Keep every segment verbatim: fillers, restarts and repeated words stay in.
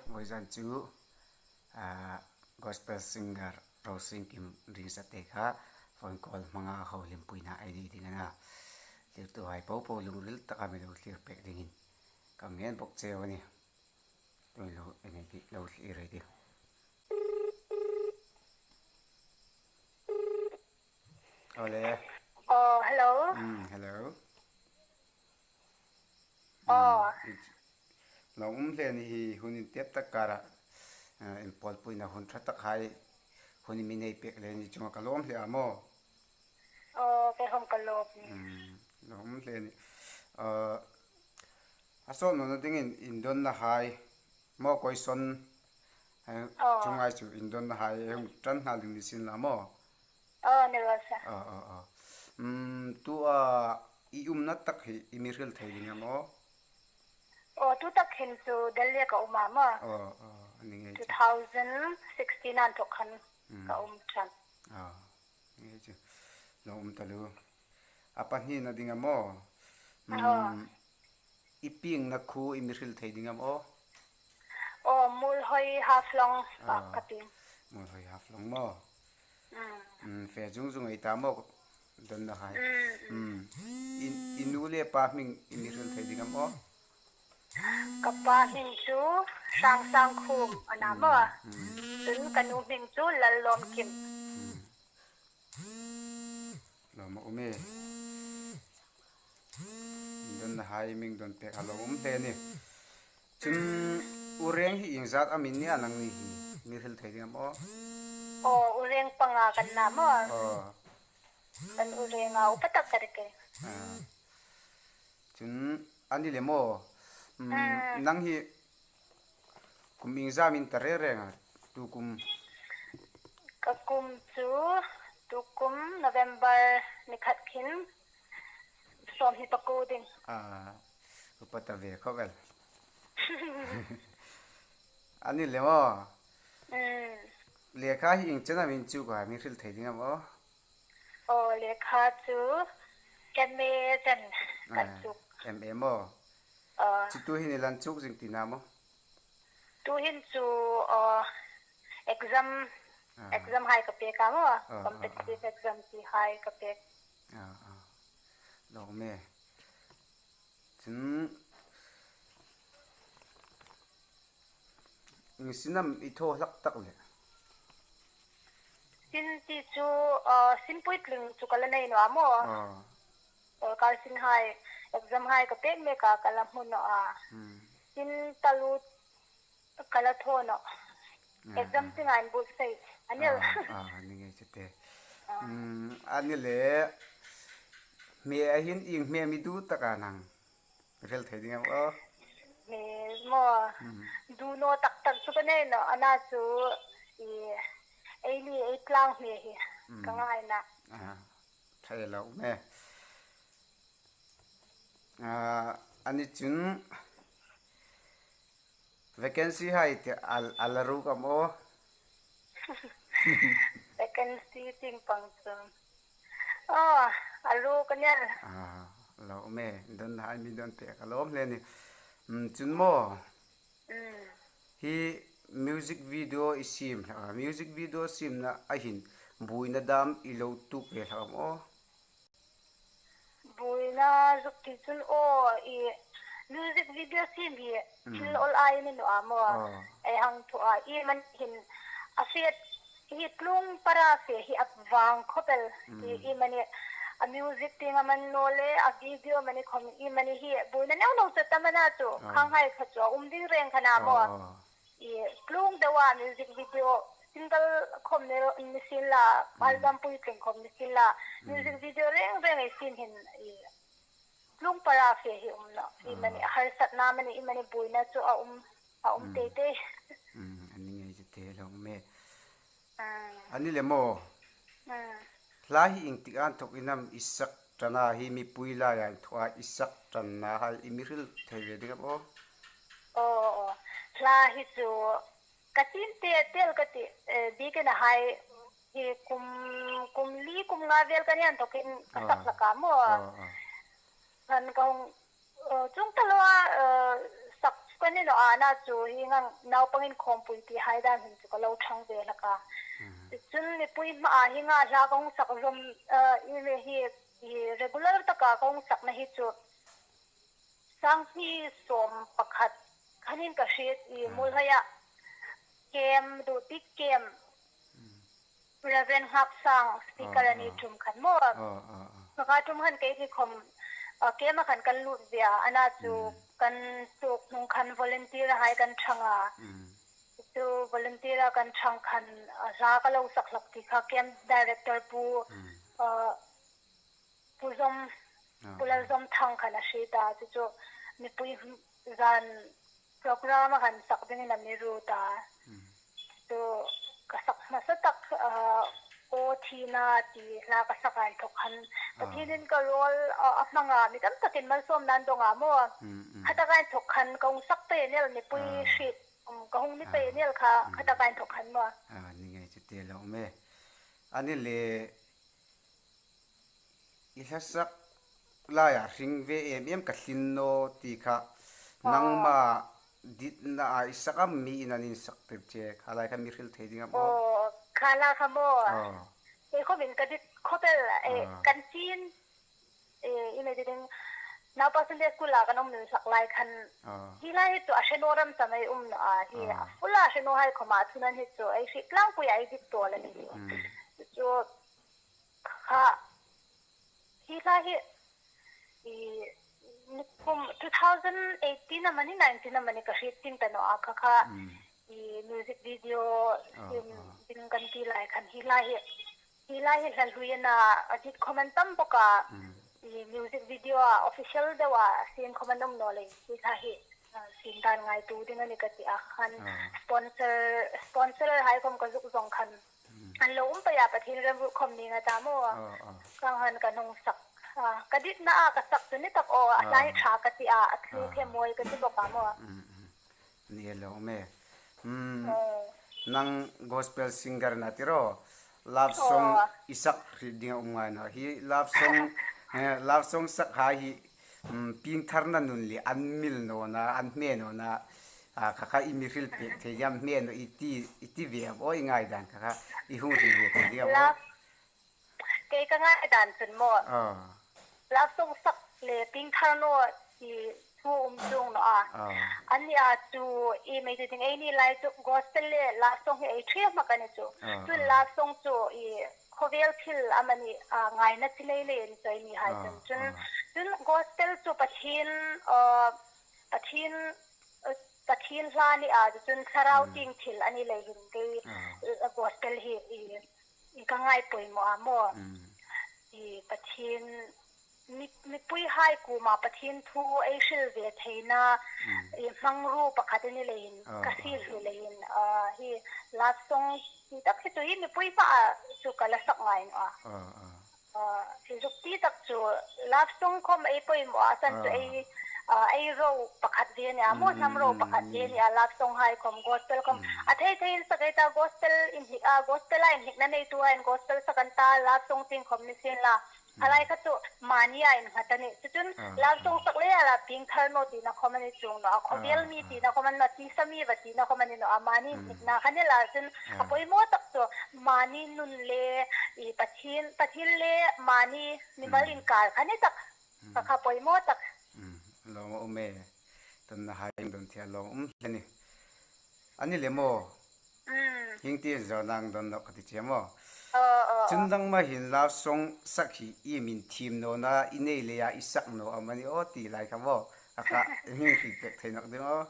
Vawizan chu, ah, gospel singer Rosing Kim Ringsa te kha phone call hmanga hawlimpuina ei nei ding a na. Thlirtuhai popo lungril taka mi lo thlir pek dingin ka ngen bok cheu a nih. Tun lo, ei nei ti, lo thlir ei ti. Ole. Oh, hello. Mm, hello. Oh. Mm, i-, lo um hle ni hi hun intep tak kara, eh, inpawlpuina hun ṭha tak hai hun mi nei pek le ni chunga ka lawm hle a maw. Oh, kei khom ka lawm ni. Mm, lo um hle ni. Eh, a sawt nawna dingin indonna hai maw, question, eh, oh, chunga chu indonna hai hung ṭan nghal ding ni sien la maw. Oh, ni raw se. Oh, oh, oh. Mm, tua i umna tak hi i mi hril thei ding am aw? Oh, tu tak hin chu Delhi ka um a maw. Oh, oh, a ni ngei chu. Two thousand sixteen a inthok khan, mm, ka um ṭan. Oh, ni ngei chu. Lo um taluo. A pahnina ding am aw? Oh. Mm, i piengna khuo i mi hril thei ding am aw? Oh, Muolhoi Haflong ah, ka pieng. Muolhoi Haflong maw. Mm. Mm, fe zung zung ei ta maw, donna hai. Mm, mm. Mm. I, i nu le pa hming i mi hril thei ding am aw? Ka pa hming chu Sangsangkhum a na maw. Mm, mm. Chun ka nu hming chu Lallawmkim. Mm. Lawm a um e. Donna hai hming don pek a lo um hle ni. Chun Ureng hi ieng zat am in ni a nangni hi? Mi hril thei ding am aw? Oh, Ureng panga kan na maw. Oh. Kan Ureng a upa tak ka ri kei. Ah. Chun a ni le maw. Mm, mm, nang hi kum ieng zat am in ta reng reng a, tu kum? Ka kum chu, tu kum November ni khat khin sawmhni pakuo ding. Ah, upa ta ve khawp el. A ni le maw. Mm. Lekha hi ieng chen am in chuk a, mi hril thei ding am aw? Oh, lekha chu M A chen kan chuk. Ah, M A maw. Ah. Chu tu hin i lan chuk zing ti na maw? Tu hin chu, ah, exam, ah, exam hai ka pek a maw. Ah, ah, ah. Competitive exam ti hai ka pek. Ah, ah. Lo um e. Chun, ieng sin am i thaw hlak tak le? Sin ti chu, ah, sin puitling chu ka la nei naw a maw. Ah. Sorkar sin hai, exam hai ka pek mek a ka la hmu naw a. Hmm. Sin taluo ka la thaw naw. Ah, exam ah. Ti ngai buotsai. A ni el. Ah, ah, a ni ngei chu te. Ah. Hmm, a ni le. Hme a hin ieng hme mi duh tak a nang hril thei ding am aw? Hme maw. Hmm. Duh naw tak tak chu ka nei naw. A na chu i, ei ni ei tlang hme hi. Hmm. Ka ngaina. Ah, thei lo me. Ah, a ni chun vacancy hai ti a, a la ruk am aw? Vacancy tieng pang chu. Oh, a ruk a ni el. Ah, lo um e, don hai mi don pek a lawm hle ni. Mm, chun maw. Mm. Hi music video i siem hlak a, music video siemna a hin buoina dam i lo tuok ve hlak am aw? Buoina zuk ti chun aw, i music video siem hi, mm, thil awl ei ni naw a maw. Oh. Ei hang thu a, iemani hin a fe, hi tlung para fe hi a vang khawp el. Mm. I, iemani a music tieng amanih naw le, a video amanih khom iemani hi buoina neu neu chu tam a na chu. Oh. Khang hai kha chu a um ding reng kha na maw. Oh, oh. I tlung deu a music video single khom ni, ni sien la, mm, album puitling khom ni sien la, mm, music video reng reng ei siem hin i tlung para fe hi um naw. Ah. Iemani harsatna amanih, iemani buoina chu a um, a um, mm, tei tei. Mm, a ni ngei chu te lo me. Mm. A ni le maw. Mm. Hla hi ieng tik a inthawk in am i sak ṭan a, hi mipui laia inthawka i sak ṭanna hai i mi hril thei ve ding am aw? Aw, aw. Hla hi chu ka tiem te, tel ka ti, eh, bik a na hai hi kum, kum li, kum nga vel ka ni inthawkin ka sak hlak a maw. Ah, ah. Khan ka hung, eh, chuong ta loa, eh, sak Ka ni naw a, ana chu hieng ang naupang inkhawmpui ti hai dam hin chu ka lo ṭhang ve hlak a. Chun mipui hmaa hieng ang hla ka hung sak zawm, ah, i mi hi, i regular taka ka hung sakna hi chu sanghni sawm pakhat khanin ka hriet i, Muolhoia camp, duty camp, Reverend Nghaksang speaker a ni ṭum khan maw. Ka ṭum khan keini khawm, ah, camp-a khan kan lut ve a, ana chu kan suok hnung khan volunteer hai kan ṭhang a. Chu volunteer-a kan ṭhang khan, ah, hla ka lo sak hlak ti kha camp director Pu, ah, Pu Zom, Pu Lalzawmthang khan a hriet a, chu chu mipui zan program-a khan sak dingin a mi ruot a. Chu ka sak hmasa tak, ah, Aw Thina ti hla ka sak a inthok khan Pathienin ka rawl, ah, a hmang a, mi tam takin malsawmna an dong a maw. Khataka inthok khan ka hung sak pei a ni el, mipui hriet, um, ka hung ni pei a ni el kha, khataka inthok khan maw. Ah, ni ngei chu ti lo me. A ni le, i hla sak laia hring ve em em ka tlin naw ti kha, nangma ditna a i sak am, miin an insak tir che, kha lai kha mi hril thei ding am aw? Aw, kha lai kha maw. Aw. Ei khawmin ka dit khawp el, eh, kan chin, eh, i mi ti ding, naupa Sunday school-a kan um nung sak lai khan. Aw. Hi lai hi chu a hre naw ram tam ei um naw a, hi a full-a hre naw hai khawma thunan hi chu ei hriet tlangpui a ei dit tawl a ni. Chu kha, hi hla hi, i, nikum two thousand eighteen amani, nineteen amani ka hriet ding ta naw a, kha kha, i, music video sin ding kan ti lai khan hi hla hi, hi hla hi hla hlui a na, a dit khawm an tam bawk a, i, music video-a official deu a sin khawm an um naw lei, hi hla hi. Ah, sin dan ngaituo ding a ni ka ti a khan sponsor, sponsor hai khawm ka zuk zawng khan an lo um pei a, Pathien remruot khawm ning a ta maw. Kha khan ka hung sak. Ah, ka ditna a ka sak chu ni tak aw, a hla hi ṭha ka ti a, a tlu thei mawi ka ti bawk a maw. Ni lo me. Hmm, nang gospel singer na ti ro. Love song i sak hri ding a um ngai naw. Hi love song, eh, love song sak hai hi, mm, piengtharna nun le an mil nawna, an hme nawna, a, kha kha i mi hril pek thei diam, hme naw i ti, i ti ve am aw, i ngaidan kha kha i hung hril ve thei diam aw? Love, kei ka ngaidan chun maw. Ah. Love song sak le piengthar naw ti thu um chuong naw a. Ah. Anni a chu i mei ti ding, eini lai chu gospel le love song hi ei ṭhiel hmak a ni chu. Ah, chun ah. Love song chu i khawvel thil amani, ah, ngaina chi nei nei a ni chu eini hai chun. Ah, chun, ah. Chun gospel chu Pathien, ah, Pathien, ah, Pathien hla ni a, chun thlarau tieng thil a ni lei hin kei, ah, gospel hi i, i ka ngai poimaw a maw. Mm. I Pathien mi, mipui hai kuoma Pathien thu ei hril ve theina, mm, i hmangruo pakhat a ni leiin, ah, ka sir hi leiin, ah, hi love song hi tak hi chu hi mipui hmaa chu ka la sak ngai naw a. Ah, ah. Ah, hi zuk ti tak chu love song khawm ei poimaw a, san chu, ah, ei, ah, ei ro pakhat ve a ni a, maw, mm, hnam ro pakhat ve a ni a, love song hai khawm, gospel khawm. Mm. A thei thei in sak ei ta, gospel inhnik a, gospel a inhnikna neitu hai in gospel sak an ta, love song tieng khawm ni sien la. A lai kha chu mani a innghat a nih. Chu chun, ah, love song sak leia la piengthar naw tina khawm a ni chuong naw a. Khawvel mi tina khawm a ni naw, tisa mi va tina khawm a ni naw a. Mani inhnikna kha ni la chun, a poimaw tak chu mani nun le i Pathien, Pathien le mani mimal inkar kha ni tak. Kha kha poimaw tak. Lawm a um e. Tunna hai dun thei a lawm um hle ni. A ni le maw? Mm. Hieng ti zo nang don lo ka ti che maw? Aw, aw, aw. Chun nangma hin love song sak hi i mi thiem nawna, i nei leia i sak naw am a ni aw ti lai kha maw? A kha, i mi hriet pek thei nawk ding aw.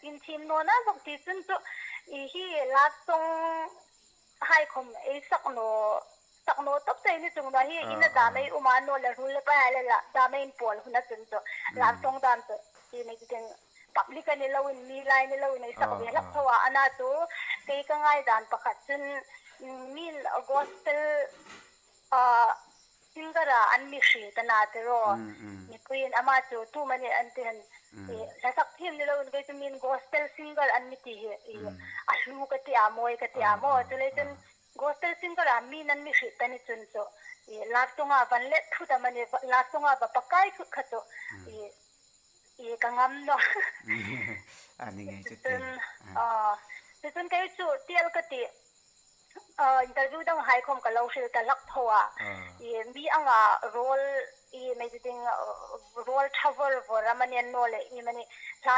Inthiem nawna bawk ti chun chu, i hi love song hai khawm ei sak naw, sak naw tawp chu ei ni chuong naw hi, ah, ina dam ei um a, naw le hrul le pai hai le la, dam ei inpawl hun a chun chu, mm, love song dam chu, i nei ti ding, public a ni loin, mi lai ni loin ei sak ve hlak tho a, ana chu, kei ka ngaidan pakhat chun, mm, min gospel, ah, singer-a an mi hriet a na ti ro. Mm, mm. Mipuiin ama chu tu mani an ti han, mm, i, hla sak thiem ni loin kei chu min gospel singer an mi ti hi, i, mm, a hlu ka ti a, mawi ka ti a, ah, maw. Ah, chuleiin chun, ah, gospel singer-a min an mi hriet ta ni chun chu, i, love song-a van let thut amani, love song-a va pakai thut kha chu, mm, i, i ka ngam nawh. A ni ngei chu tin. Chun, ah, chun kei chu tiel ka ti, ah, interview dang hai khom ka lo hril ta hlak tho a. Ah. I mi anga role, i mei ti ding, ah, role ṭha vawr vawr amani an naw le, i mani hla,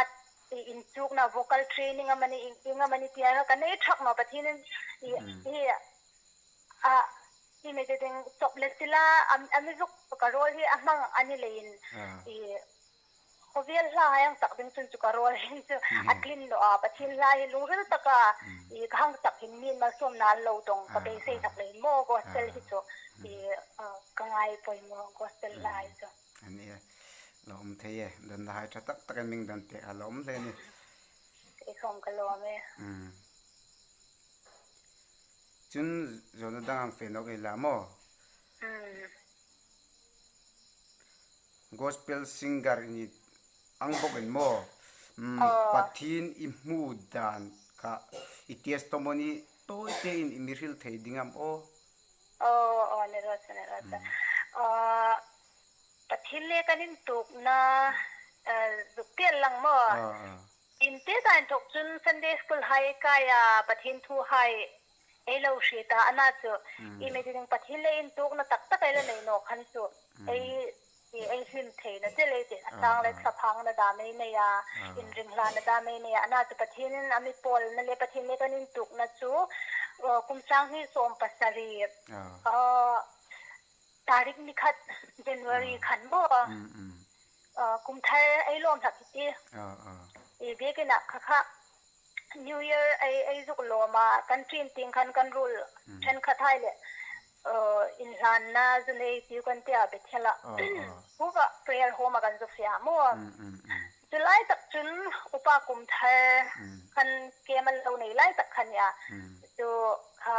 i inchukna vocal training amani, i, i amani tia ka nei ṭhak nawh Pathienin, i, i, a, i mei ti ding chop le sila, am, a mi zuk ka role hi a hmang a ni leiin, i, khawvel hla hai hang sak ding chun chu ka role hi chu a tlin nawh a, Pathien hla hi lungril taka, i, ka hang sak hin mi malsawmna an lo dong, ka beisei sak leiin maw gospel hi chu, i, a, ka ngai poimaw gospel hla hi chu. A ni e, lawm thei e, don la hai ṭha tak tak in mi don te a lawm hle ni. Kei khom ka lawm e. Chun zawna dang ang fe nawk ei la maw? Gospel singer i ni ang bawk in maw? Pathien i hmu dan kha i testimony tawite in i mi hril thei ding am aw? Aw, aw, ni raw se, ni raw se. Aw, Pathien le kan intukna, eh, zuk tiel lang maw? Aw, aw. Intiekin thok chun Sunday school hai kai a, Pathien thu hai ei lo hriet a, ana chu. I mei ti ding Pathien le intukna tak tak ei la nei naw khan chu. Ei, i ei hlim theina che lei ti, a chang le thlaphangna dam ei nei a, inringhlana dam ei nei a, ana chu Pathienin a mi pawlna le Pathien le kan intukna chu, uh, kum sang hni sawm pasari. Uh, tarik ni khat January khan maw? Ah, kum thar ei lawm hlak i ti. I biekina kha kha New Year ei, ei zuk lawm a, kan ṭin ting khan kan ruol ṭhenkhat hai le, ah, inhlanna zu nei tiu kan tia Bethel-a. Huva prayer home-a kan zu fe a maw? Chu lai tak chun upa kum thar khan camp an lo nei lai tak kha nia. Chu kha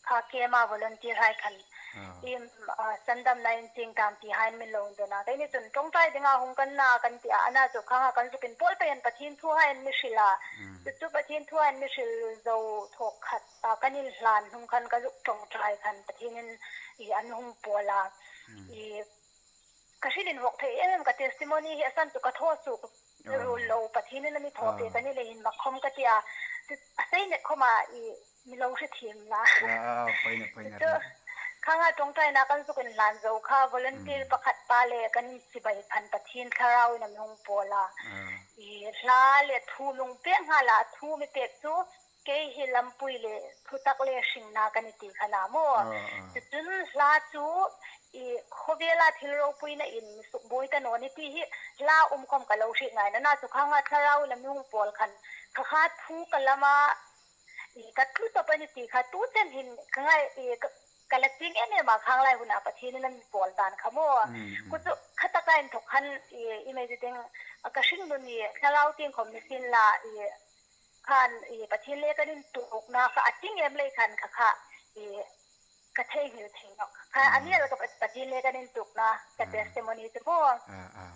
kha camp-a volunteer hai khan. Ah. Im, ah, sandamna in ching tam ti hai min lo dawng a. Keini chun ṭawngṭai dinga hung kan na kan ti a. Ana chu khanga kan zuk inpawl pei an Pathien thu hai an mi hril a. Chu chu Pathien thu hai an mi hril zo thawk khat, ah, kan inhlan hnung khan ka zuk ṭawngṭai khan Pathienin i an hung pawl a. I ka hrilin vawk thei em em ka testimony hi a san chu ka thaw suk ruol lo, Pathienin a mi thaw pek a ni leiin mak khom ka ti a. Chu a sei nek khoma i mi lo hre thiem la. Ah, ah, poina, poina. Chu khanga ṭawngṭaina kan zuk inhlan zo kha volunteer pakhat pa le kan inchibai khan Pathien thlarauin a mi hung pawl a. I hla le thu lung pek nghal a, thu mi pek chu kei hi lampui le thutak le hringna ka ni ti kha na maw? Chu chun hla chu i khawvela thil ropuina in mi sukbuoi ta naw ni ti hi hla um khom ka lo hriet ngai nawh. Chu khanga thlarauin a mi hung pawl khan kha kha thu ka lam a, i ka tlu tawp a ni ti kha tu chen hin ka ngai, i ka, ka la chieng em em a, khang lai huna Pathienin a mi pawl dan kha maw? Chu chu kha taka inthok khan i, i mei ti ding, a ka hringnun i thlarau tieng khom ni sien la i khan i Pathien le kan intukna kha a chieng em lei khan kha kha i ka theinghil thei nawh. Kha a ni el ka Pa-, Pathien le kan intukna ka testimony chu maw? Ah, ah.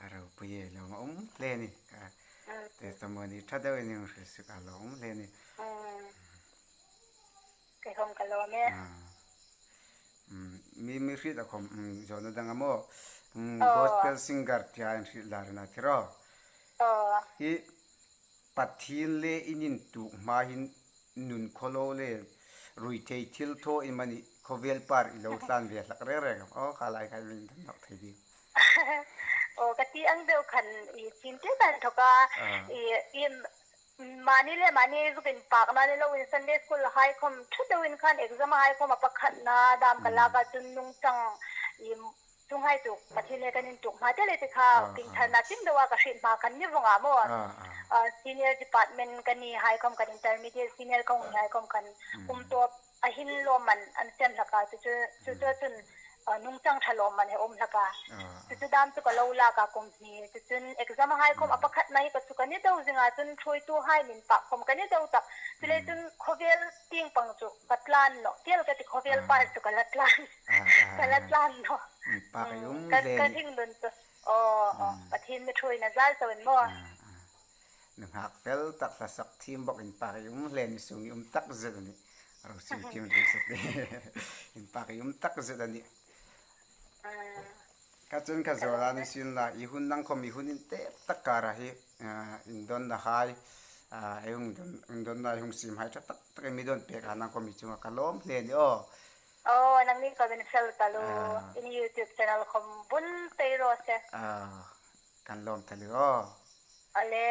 A ropui e, lawm a um hle ni. Ka testimony ṭha deuin i hung hril suk a lawm hle ni. Kei khom ka lawm e. Ah. Mi, mi hriet a khom, zawna dang a maw? Gospel singer tia in hriet la rena thiro. Hi Pathien le in intuk hma hin nun khawlo le rui thei thil thaw i mani khawvel par i lo tlan ve hlak reng reng am? Aw, kha lai kha min dam nawk thei ding. Aw, ka ti ang deu khan i chim te dan thoka i, i mani le mani zuk inpakna ni loin Sunday school hai khom ṭha deuin khan exam hai khom a pakhatna dam ka lak a chun nungchang i Chuonghai chu Pathien le kan intuk hma te le ti kha, ah, pingtharna, ah, chim deuin ka hriet hma khan ni vong a maw. Ah, ah. Ah, senior department ka ni hai khom khan, intermediate, senior ka hung ni hai khom khan, mm, kum tawp a hin lawmman an sem hlak a, chu chu, chu chu, mm, chun, ah, nungchang ṭha lawmman hi um hlak a. Ah, ah. Chu chu dam chu ka lo lak a kum hni. Chu chun exam hai khom a, mm, pakhatna hi ka chu ka ni deu zing a, chun ṭhuoitu hai min pak khom ka ni deu tak. Chuleiin, mm, chun khawvel tieng pang chu ka tlan nawh. Tiel ka ti khawvel, ah, par chu ka la tlan. Ah, ah, ka la, ah, tlan nawh. Inpak i, mm, um ka, hle ka ni. Hringnun chu. Aw, aw. Mm. Pathien mi ṭhuoina zal chauin maw. Ah, ah. Nunghak fel tak hla sak thiem bawk inpak i um hle ni, sung i um tak zet a nih. Ro sing thiem ring zet ni. Inpak i um tak zet a nih. Ah. Ka chun ka zawla ni sin la, i hun nang khom i hun intep tak kara hi, ah, indonna hai, ah, ei hung don, indonna ei hung siem hai ṭha tak tak ei mi don pek a nang khom i chunga ka lawm hle ni aw. Aw, nangni khom in fel taluo. Ah. In YouTube channel khom bun tei raw se. Ah, kan lawm taluo aw. Ale.